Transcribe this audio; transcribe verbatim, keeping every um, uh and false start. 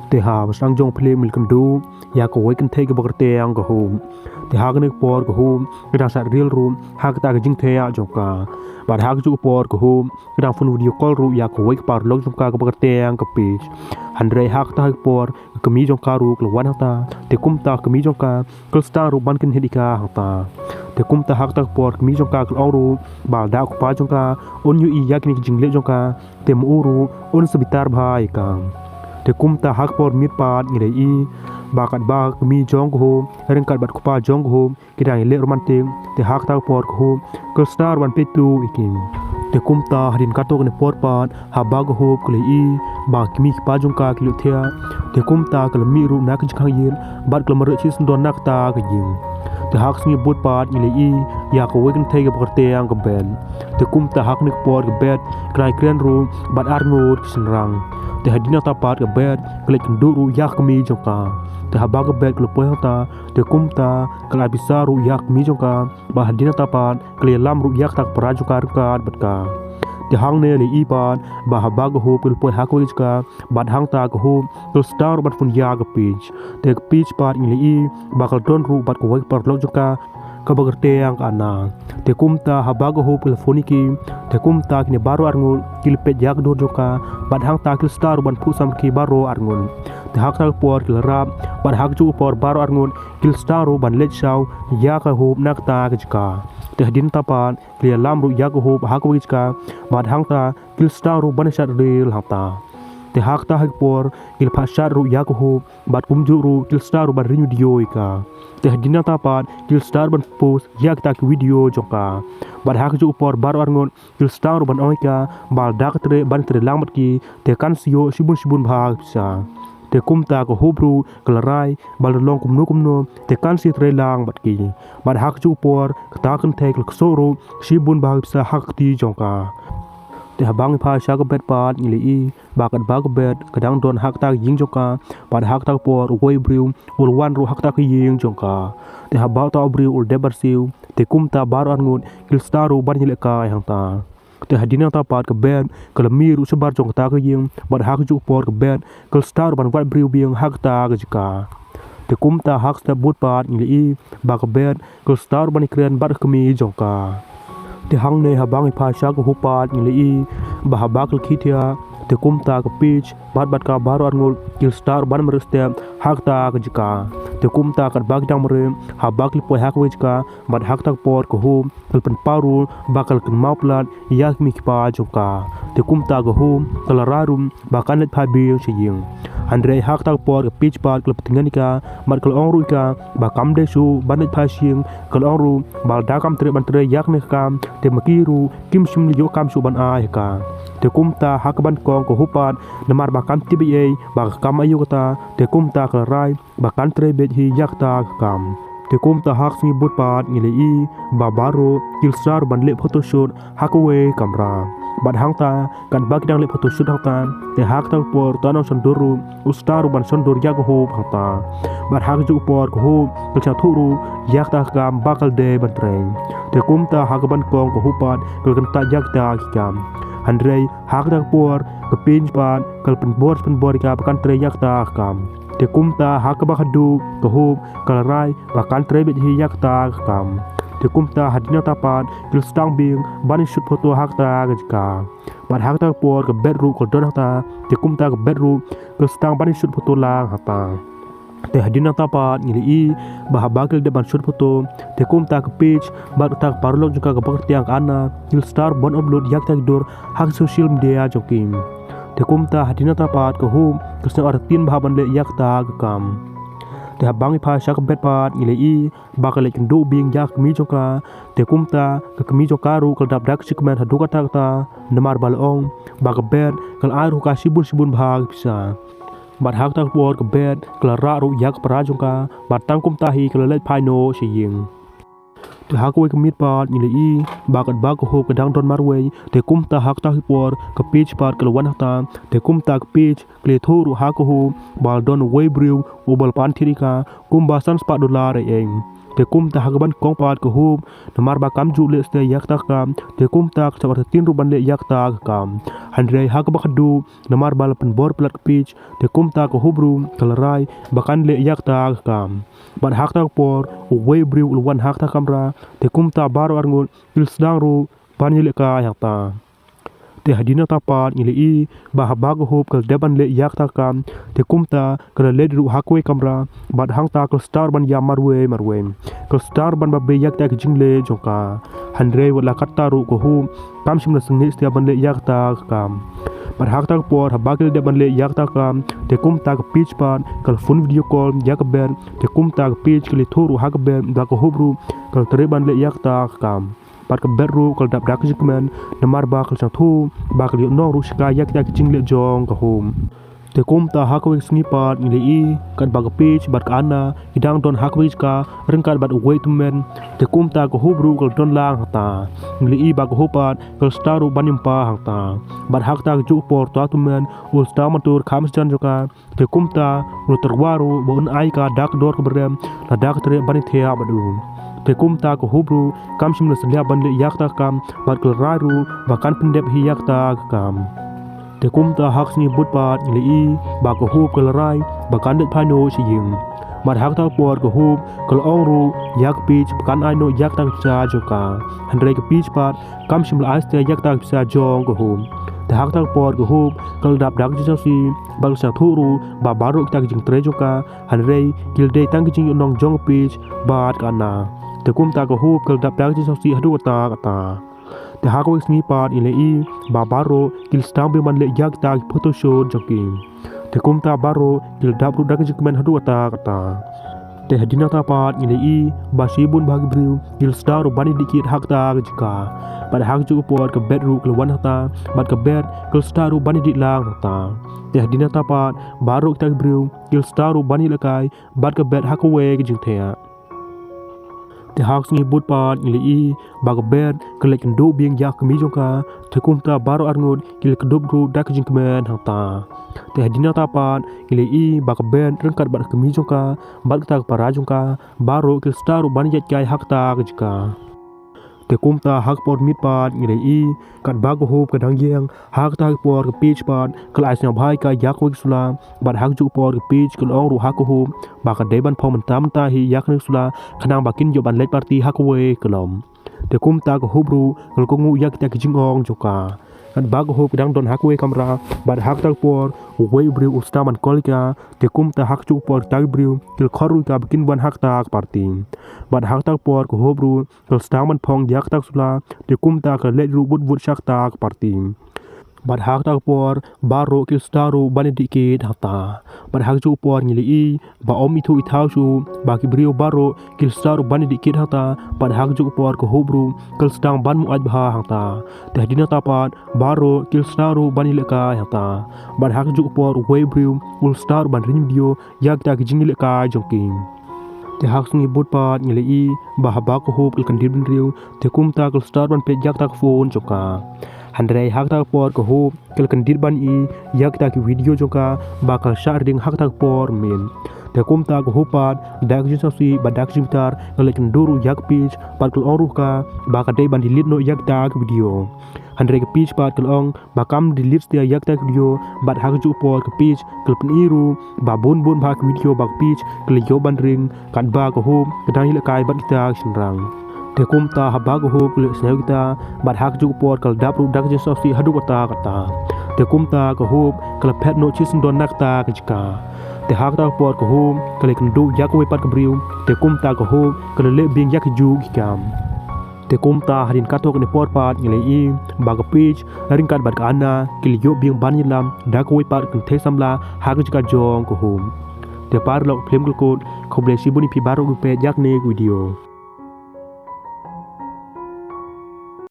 Te haba sdang jong phi leh mih kynduh ïa kawei kynthei kaba kyrteng ka Hope. Te ha kane ka por ka Hope ka dang shad reel ruh ha kata ka jingthiah jong ka. Bad ha kajuh ka por ka Hope ka dang phone video call ruh ïa kawei ka paralok jong ka kaba kyrteng ka Peach. Hynrei ha kata ka por ka kmie jong ka ruh ka la wan hangta. Te kumta ka kmie jong ka ka la sdang ruh ban kynhied ïa ka hangta. Te kumta ha kata ka por ka kmie jong ka ka la ong ruh ba lada u kpa jong ka un ïohi ïa kine ki jingleh jong ka, te ma u ruh un sa bitar bha ïa ka. Te kumta ha ka por miet pat ngi la ïohi ba katba ka kmie jong ka Hope ryngkat bad u kpa jong ka Hope ki dang ïaleh romantic, te ha kata ka por ka Hope ka la sdang ruh ban peit tuh ïa ki. Te kumta hadien katto katne por pat haba ka Hope ka la ïohi ba ka kmie kpa jong ka ki la thiah, te kumta ka la mih ruh na ka jingkhang ïit bad ka la mareh shisyndon na kata ka ïing. Te ha ka sngi bud pat ngi la ïohi ïa kawei kynthei kaba kyrteng ka Beth. Te kumta ha kane ka por ka Beth ka la ïakren ruh bad arngut ki shynrang. Te hadien nangta pat ka Beth ka leit kynduh ruh ïa ka kmie jong ka. Te haba ka Beth ka la poi hangta, te kumta ka la ai pisa ruh ïa ka kmie jong ka. Bad hadien nangta pat ka la ïalam ruh ïa kata ka para jong ka ryngkat bad ka. Te hangne la ïohi pat ba haba ka Hope ka la poi ha kawei ka jaka bad hangta ka Hope ka la sdang ruh ban phone ïa ka Peach. Te ka Peach pat ngi la ïohi ba ka la don ruh bad kawei ka paralok jong ka kaba kyrteng ka Anna. Te kumta haba ka Hope ka la phone ïa ki, te kumta kine baroh arngut ki la peit ïa ka dur jong ka bad hangta ki la sdang ruh ban phuh sam ki baroh arngut. Te ha kata ka por ki la rap bad ha kajuh ka por baroh arngut ki la sdang ruh ban leit shaw ïa ka Hope na kata ka jaka. Te hadien nangta pat ki la ïalam ruh ïa ka Hope ha kawei ka jaka bad hangta ki la sdang ruh ban shad reel hangta. Te ha kata ka por ki la phah shad ruh ïa ka Hope bad kumjuh ruh ki la sdang ruh ban ring video ïa ka. Te hadien nangta pat ki la sdang ruh ban post ïa kita ki video jong ka. Bad ha kajuh ka por baroh arngut ki la sdang ruh ban ong ïa ka ba lada ka trei ban trei lang bad ki, te kan sa ïoh shibun shibun bha ki pisa. Te kumta ka Hope ruh ka la rai ba lada long kumno kumno te kan sa ïatrei lang bad ki. Bad ha kajuh ka por kata ka kynthei ka la ksuh ruh shibun bha ki pisa ha ka kti jong ka. Te haba ngi phai sha ka Beth pat ngi la ïohi ba katba ka Beth ka dang don ha kata ka ïing jong ka, bad ha kata ka por uwei u briew u la wan ruh ha kata ka ïing jong ka. Te haba uta u briew u la dep ban siew, te kumta baroh arngut ki la sdang ruh ban ïalehkai hangta. Te hadien nangta pat ka Beth ka la mih ruh shabar jong kata ka ïing, bad ha kajuh ka por ka Beth ka la sdang ruh ban wad briew biang ha kata ka jaka. Te kumta ha ka step bud pat ngi la ïohi ba ka Beth ka la sdang ruh ban ïakren bad ka kmie jong ka. Te hangne haba ngi phai sha ka Hope pat ngi la ïohi ba haba ka la khie thiah, te kumta ka Peach bad bad ka baroh arngut ki la sdang ruh ban mareh step ha kata ka jaka. Te kumta katba ki dang mareh, haba ki la poi ha kawei ka jaka bad ha kata ka por ka Hope ka la pynpaw ruh ba ka la kynmaw palat ïa ka kmie kpa jong ka. Te kumta ka Hope ka la rai ruh ba kan leit phai biang sha ïing. Hynrei ha kata ka por ka Peach pat ka la pyntngen ïa ka bad ka la ong ruh ïa ka ba kam dei shuh ban leit phai sha ïing, ka la ong ruh ba lada kam treh ban trei ïa kane ka kam te ma ki ruh kim shym la ïoh kam shuh ban ai ha ka. Te kumta ha kaba nyngkong ka Hope pat namar ba kam tip ei ei ba ka kam aïu kata, te kumta ka la rai ba kan trei beit hi ïa kata ka kam. Te kumta ha ka sngi bud pat ngi la ïohi ba baroh ki la sdang ruh ban leh photoshoot ha kawei ka kamra. Bad hangta katba ki dang leh photoshoot hangta, te ha kata ka por uta u nongshondur ruh u sdang ruh ban shondur ïa ka Hope hangta. Bad ha kajuh ka por ka Hope ka la sngewthuh ruh ïa kata ka kam ba ka la dei ban trei. Te kumta ha kaba nyngkong ka Hope pat ka la kyntait ïa kita ki kam. Hynrei ha kata ka por ka Peach pat ka la pynbor pynbor ïa ka ba kan trei ïa kata ka kam. Te kumta ha kaba khatduh ka Hope ka la rai ba kan trei beit hi ïa kata ka kam. Te kumta hadien nangta pat ki la sdang biang ban ïa shoot photo ha kata ka jaka. Bad ha kata ka por ka Beth ruh ka la don hangta, te kumta ka Beth ruh ka la sdang ban ïa shoot photo lang hangta. Te hadien nangta pat ngi la ïohi ba haba ki la dep ban shoot photo, te kumta ka Peach bad kata ka paralok jong ka kaba kyrteng ka Anna ki la sdang ruh ban upload ïa kita ki dur ha ka social media jong ki. Te kumta hadien nangta pat ka Hope ka la sdang artatien bha ban leh ïa kata ka kam. Te haba ngi phai sha ka Beth pat ngi la ïohi ba ka la leit kynduh biang ïa ka kmie jong ka. Te kumta ka kmie jong ka ruh ka la dap da ka jingkmen haduh katta katta namar ba la ong ba ka Beth ka la ai ruh ïa ka shibun shibun bha ki pisa. Bad ha kata ka por ka Beth ka la rah ruh ïa ka para jong ka bad tang kumta hi ka la leit phai noh sha ïing. Te ha kawei ka miet pat ngi la ïohi ba katba ka Hope ka dang don marwei, te kumta ha kata ka por ka Peach pat ka la wan hangta. Te kumta ka Peach ka la ïathuh ruh ha ka Hope ba la don uwei u briew uba la pan thied ïa ka kumba san spah dollar ei ei. Te kumta ha kaba nyngkong pat ka Hope, namar ba kam ju leh stet ïa kata ka kam, te kumta ka la artatien ruh ban leh ïa kata ka kam. Hynrei ha kaba khatduh, namar ba la pynbor palat ka Peach, te kumta ka Hope ruh ka la rai ba kan leh ïa kata ka kam. Bad ha kata ka por, uwei u briew u la wan ha kata ka kamra, te kumta baroh arngut ki la sdang ruh ban ïalehkai hangta. Te hadien nangta pat ngi la ïohi ba haba ka Hope ka la dep ban leh ïa kata ka kam, te kumta ka la leit ruh ha kawei ka kamra, bad hangta ka la start ban ïam marwei marwei. Ka la start ban babe ïa kita ki jingleh jong ka. Hynrei wat la katta ruh ka Hope kam shym la sngewsih ban leh ïa kata ka kam. Bad ha kata ka por haba ki la dep ban leh ïa kata ka kam, te kumta ka Peach pat ka la phone video call ïa ka Beth, te kumta ka Peach ka la ïathuh ruh ha ka Beth ba ka Hope ruh ka la treh ban leh ïa kata ka kam. Bad ka Beth ruh ka la dap da ka jingkmen, namar ba ka la sngewthuh ba ka la ïoh nong ruh shika ïa kita ki jingleh jong ka Hope. Te kumta ha kawei ka sngi pat ngi la ïohi katba ka Peach bad ka Anna ki dang don ha kawei ka jaka ryngkat bad uwei u tymmen. Te kumta ka Hope ruh ka la don lang hangta. Ngi la ïohi ba ka Hope pat ka la start ruh ban ïam pa hangta. Bad ha kata ka juh ka por uta u tymmen u la start ban tur kham sjan jong ka. Te kumta u la tyrwa ruh ba un ai ka da ka dor kaba rem, lada ka treh ban ïathiah bad u. Te kumta ka Hope ruh kam shym la sngewsih ban leh ïa kata ka kam, bad ka la rai ruh ba kan pyndep hi ïa kata ka kam. Te kumta ha ka sngi bud pat ngi la ïohi ba ka Hope ka la rai ba kan leit phai noh sha ïing. Bad ha kata ka por ka Hope ka la ong ruh ïa ka Peach ba kan ai noh ïa kata ka pisa jong ka. Hynrei ka Peach pat kam shym la ai stet ïa kata ka pisa jong ka Hope. Te ha kata ka por ka Hope ka la dap da ka jingsngewsih bad ka la sngewthuh ruh ba baroh kita ki jingtrei jong ka, hynrei ki la dei tang ki jingïohnong jong ka Peach bad ka Anna. Te kumta ka Hope ka la dap da ka jingsngewsih haduh katta katta. Te ha kawei ka sngi pat ngi la ïohi ba baroh ki la sdang biang ban leh ïa kita ki photoshoot jong ki. Te kumta baroh ki la dap ruh da ka jingkmen haduh katta katta. Te hadien nangta pat ngi la ïohi ba shibun bha ki briew ki la sdang ruh ban ïadih kit ha kata ka jaka. Bad ha ka juh ka por ka Beth ruh ka la wan hangta, bad ka Beth ka la sdang ruh ban ïadih lang hangta. Te hadien nangta pat baroh kita ki briew ki la sdang ruh ban ïalehkai bad ka Beth ha kawei ka jingthiah. Te ha ka sngi bud pat ngi la ïohi ba ka Beth ka la leit kynduh biang ïa ka kmie jong ka, te kumta baroh arngut ki la kdup ruh da ka jingkmen hangta. Te hadien nangta pat ngi la ïohi ba ka Beth ryngkat bad ka kmie jong ka bad kata ka para jong ka, baroh ki la sdang ruh ban ïaid kai ha kata ka jaka. Te kumta ha ka por miet pat ngi la ïohi katba ka Hope ka dang ïeng, ha kata ka por ka Peach pat ka la ai sngewbha ïa ka ïa kawei ka sula. Bad ha ka juh ka por ka Peach ka la ong ruh ha ka Hope ba ka dei ban phong mynta mynta hi ïa kane ka sula, khnang ba kin ïoh ban leit party ha kawei ka lum. Te kumta ka Hope ruh ka la kohnguh ïa kita ki jingong jong ka. Katba ka Hope ka dang don ha kawei ka kamra, bad ha kata ka por uwei u briew u sdang ban call ïa ka. Te kumta ha ka juh ka por kita ki briew ki la khot ruh ïa ka ba kin wan ha kata ka party. Bad ha kata ka por ka Hope ruh ka la sdang ban phong ïa kata ka sula, te kumta ka la leit ruh wut wut sha kata ka party. Bad ha kata ka por baroh ki la sdang ruh ban ïadih kit hangta. Bad ha ka juh ka por ngi la ïohi ba ym ithuh ithaw shuh ba ki briew baroh ki la sdang ruh ban ïadih kit hangta. Bad ha ka juh ka por ka Hope ruh ka la sdang ban muaid bha hangta. Te hadien nangta pat baroh ki la sdang ruh ban ïalehkai hangta. Bad ha ka juh ka por uwei u briew u la sdang ruh ban ring video ïa kita ki jingïalehkai jong ki. Te ha ka sngi bud pat ngi la ïohi ba haba ka Hope ka la kyndit bynriew, te kumta ka la start ban peit ïa kata ka phone jong ka. Hynrei ha kata ka por ka Hope ka la kyndit ban ïohi ïa kita ki video jong ka ba ka la shah ring ha kata ka por miet. Te kumta ka Hope pat da ka jingsngewsih bad da ka jingbitar ka la leit kynduh ruh ïa ka Peach bad ka la ong ruh ïa ka ba ka dei ban delete noh ïa kita ki video. Hynrei ka Peach pat ka la ong ba kam delete shuh ïa kita ki video. Bad ha ka juh ka por ka Peach ka la pyni ruh ba bun bun bha ki video ba ka Peach ka la ïoh ban ring katba ka Hope ka dang ïalehkai bad kita ki shynrang. Te kumta haba ka Hope ka la ïohsngew kita, bad ha ka juh ka por ka la dap ruh da ka jingsngewsih haduh katta katta. Te kumta ka Hope ka la phet noh shisyndon na kata ka jaka. Te ha kata ka por ka Hope ka la ïakynduh ïa kawei pat ka briew. Te kumta ka Hope ka la leh biang ïa kajuh ki kam. Te kumta hadien katto katne por pat ngi la ïohi ba ka Peach ryngkat bad ka Anna ki la ïoh biang ban ïalam da kawei pat ka kynthei samla ha ka jaka jong ka Hope. Te paralok, phlim khlem kut, khublei shibun ïa phi baroh kiba peit ïa kane ka video.